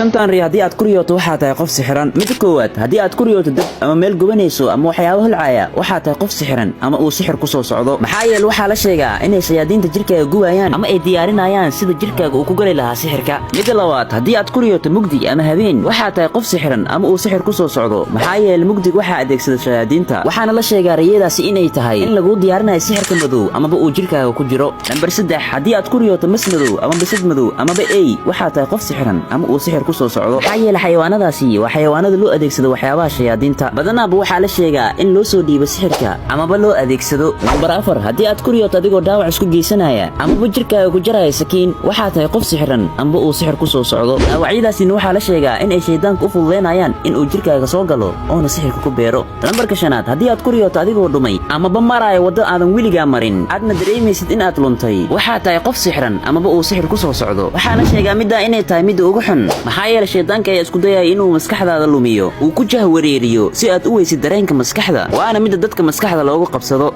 Shantan ri haddii aad ku riyooto, waxaa tahay qof sixiran. Midda koowaad, haddii aad ku riyooto dab ama meel gubanayso ama waxyaabo holcaya, waxaa tahay qof sixiran ama uu sixir ku soo socdo. Maxaa yeele, waxaa la sheegaa inay shayaadiinta jirkaaga gubayaan ama ay diyaarinayaan sida jirkaaga uu ku geli lahaa sixirka. Midda labaad, haddii aad ku riyooto mugdi ama habeen, waxaa tahay qof sixiran ama uu sixir ku soo socdo. Maxaa yeele, mugdiga waxaa adeegsada shayaadiinta, waxaana la sheegaa riyadaasi inay tahay in laguu diyaarinayo sixirka madow amaba uu jirkaaga ku jiro. Nambar 3, haddii aad ku riyooto mas madow ama bisad madow amaba ey, waxaa tahay qof sixiran ama uu sixir ku soo socdo. Maxaa yeele, xayawaanadaasi waa xayawaanada loo adeegsado waxyaabaha shayaadiinta. Badanaaba waxaa la sheegaa in loo soo dhiibo sixirka amaba loo adeegsado. Nambar 4, haddii aad ku riyooto adigoo dhaawac isku geysanaya amaba jirkaaga ku jaraya sakiin, waxaa tahay qof sixiran amba uu sixir ku soo socdo. Dhaawacyadaasina waxaa la sheegaa in ay shaydaanku u fududaynayaan in uu jirkaaga soo galo oona sixirka ku beero. Lambarka shanaad, haddii aad ku riyooto adigoo dhumay amaba maraayo waddo aadan weligaa marin, aadna dareemaysid in aad luntay, waxaa tahay qof sixiran amaba uu sixir ku soo socdo. Waxaa la sheegaa middaa inay tahay midda ugu xun. Maxaa yeele, shaydaanka ayaa isku dayaya inuu maskaxdaada lumiyo, uu ku jahwareeriyo si aad u weysid dareenka maskaxda, waana midda dadka maskaxda loogu qabsado.